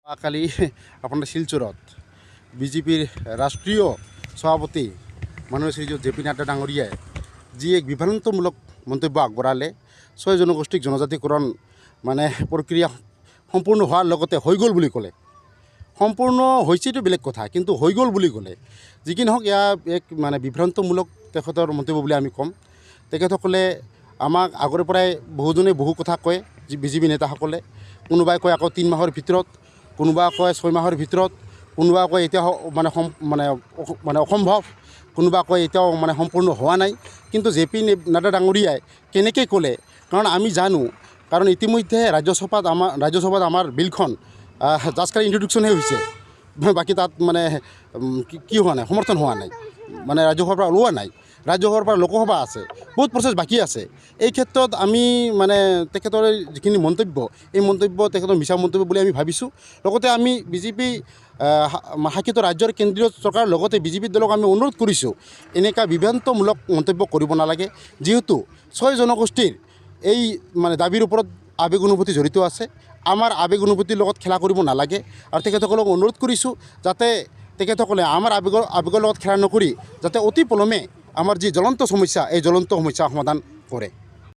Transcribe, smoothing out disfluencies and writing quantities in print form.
কালি আপোনাৰ শিলচৰত বিজেপিৰ ৰাষ্ট্ৰীয় সভাপতি মাননীয় শ্ৰীযুত জে পি নাড্ডা ডাঙৰীয়াই যি এক বিভ্ৰান্তমূলক মন্তব্য আগবঢ়ালে, ছয় জনগোষ্ঠীক জনজাতিকৰণ মানে প্ৰক্ৰিয়া সম্পূৰ্ণ হোৱাৰ লগতে হৈ গ'ল বুলি ক'লে। সম্পূৰ্ণ হৈছেতো বেলেগ কথা, কিন্তু হৈ গ'ল বুলি ক'লে। যি কি নহওক, ইয়াৰ এক মানে বিভ্ৰান্তমূলক তেখেতৰ মন্তব্য বুলি আমি ক'ম। তেখেতসকলে আমাক আগৰে পৰাই বহুজনে বহু কথা কয়। যি বিজেপি নেতাসকলে, কোনোবাই কয় আকৌ 3 মাহৰ ভিতৰত, কোনোবা কয় 6 মাহৰ ভিতৰত, কোনোবা কয় এতিয়া মানে মানে মানে অসম্ভৱ, কোনোবা কয় এতিয়াও মানে সম্পূৰ্ণ হোৱা নাই। কিন্তু জে পি নাড্ডা ডাঙৰীয়াই কেনেকৈ ক'লে? কাৰণ আমি জানো, কাৰণ ইতিমধ্যে ৰাজ্যসভাত আমাৰ বিলখন জাষ্ট খালি ইণ্ট্ৰডাকশ্যনহে হৈছে, বাকী তাত মানে কি হোৱা নাই, সমৰ্থন হোৱা নাই, মানে ৰাজ্যসভাৰ পৰা ওলোৱা নাই। ৰাজ্যসভাৰ পৰা লোকসভা আছে, বহুত প্ৰচেছ বাকী আছে। এই ক্ষেত্ৰত আমি মানে তেখেতৰ যিখিনি মন্তব্য, এই মন্তব্য তেখেতৰ মিছা মন্তব্য বুলি আমি ভাবিছোঁ। লগতে আমি বিজেপি শাসিত ৰাজ্যৰ কেন্দ্ৰীয় চৰকাৰৰ লগতে বিজেপি দলক আমি অনুৰোধ কৰিছোঁ, এনেকুৱা বিভ্ৰান্তমূলক মন্তব্য কৰিব নালাগে। যিহেতু ছয় জনগোষ্ঠীৰ এই মানে দাবীৰ ওপৰত আৱেগ অনুভূতি জড়িত আছে, আমাৰ আৱেগ অনুভূতিৰ লগত খেলা কৰিব নালাগে। আৰু তেখেতসকলক অনুৰোধ কৰিছোঁ যাতে তেখেতসকলে আমাৰ আৱেগৰ লগত খেলা নকৰি যাতে অতি পলমে আমাৰ যি জ্বলন্ত সমস্যা, এই জ্বলন্ত সমস্যা সমাধান কৰে।